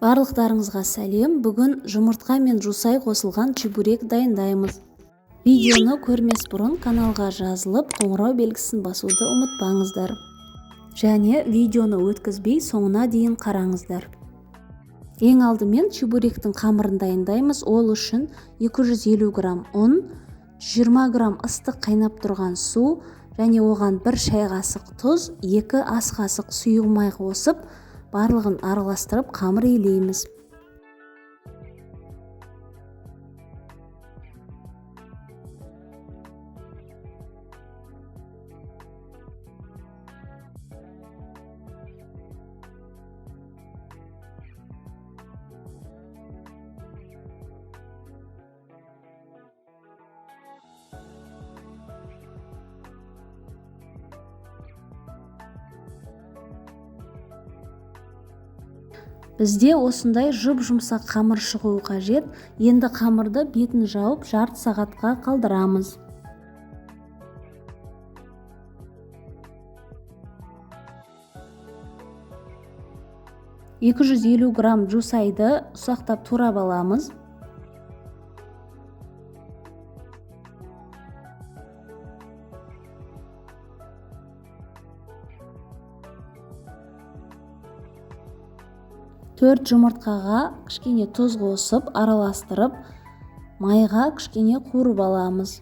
Барлықтарыңызға сәлем. Бүгін жұмыртқа мен жусай қосылған чебурек дайындаймыз. Видеоны көрмес бұрын каналға жазылып, қоңырау белгісін басуды ұмытпаңыздар. Және видеоны өткізбей соңына дейін қараңыздар. Ең алдымен чебуректің қамырын дайындаймыз. Ол үшін 250 грамм ұн, 20 грамм ыстық қайнап тұрған су және оған 1 шай қасық тұз, 2 ас қасық сұйық май қосып, барлығын араластырып қамыр илейміз. Бізде осындай жұп-жұмсақ қамыр шығуы қажет. Енді қамырды бетін жауып жарты сағатқа қалдырамыз. 250 грамм жусайды ұсақтап турап аламыз. 4 жұмыртқаға кішкене тұз қосып, араластырып, майға кішкене қуырып аламыз.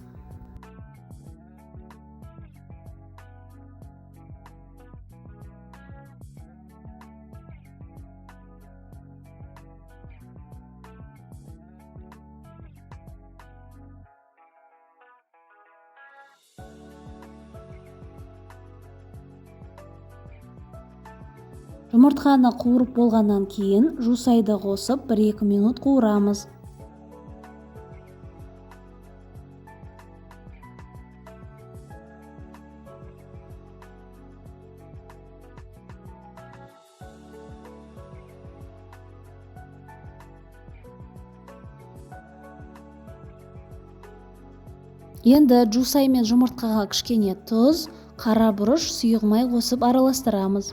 Жұмыртқаны қуырып болғаннан кейін жусайды қосып 1-2 минут қуырамыз. Енді жусай мен жұмыртқаға кішкене тұз, қара бұрыш, сұйық май қосып араластырамыз.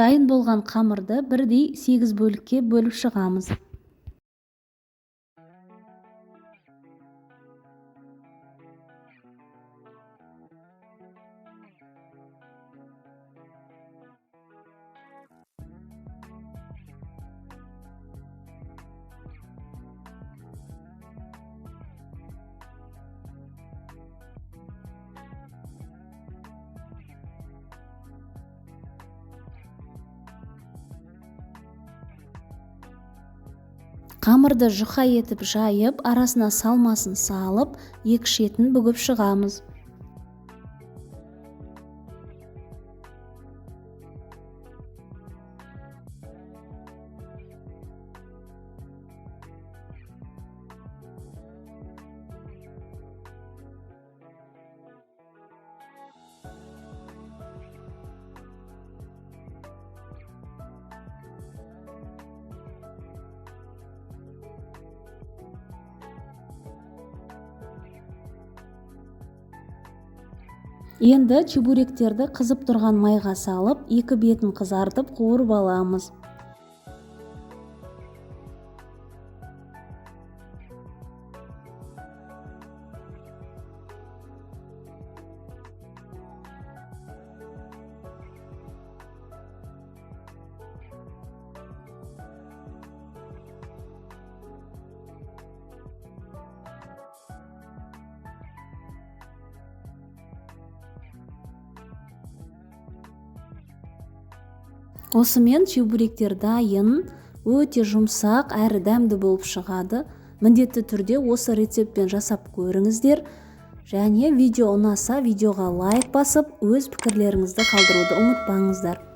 Дайын болған қамырды бірдей 8 бөлікке бөліп шығамыз. Қамырды жұқа етіп жайып, арасына салмасын салып, екі шетін бүгіп шығамыз. Енді чебуректерді қызып тұрған майға салып, екі бетін қызартып қуырып аламыз. Осымен чебуректер дайын, өте жұмсақ әрі дәмді болып шығады. Міндетті түрде осы рецептпен жасап көріңіздер. Және видео ұнаса, видеоға лайк басып, өз пікірлеріңізді қалдыруды ұмытпаңыздар.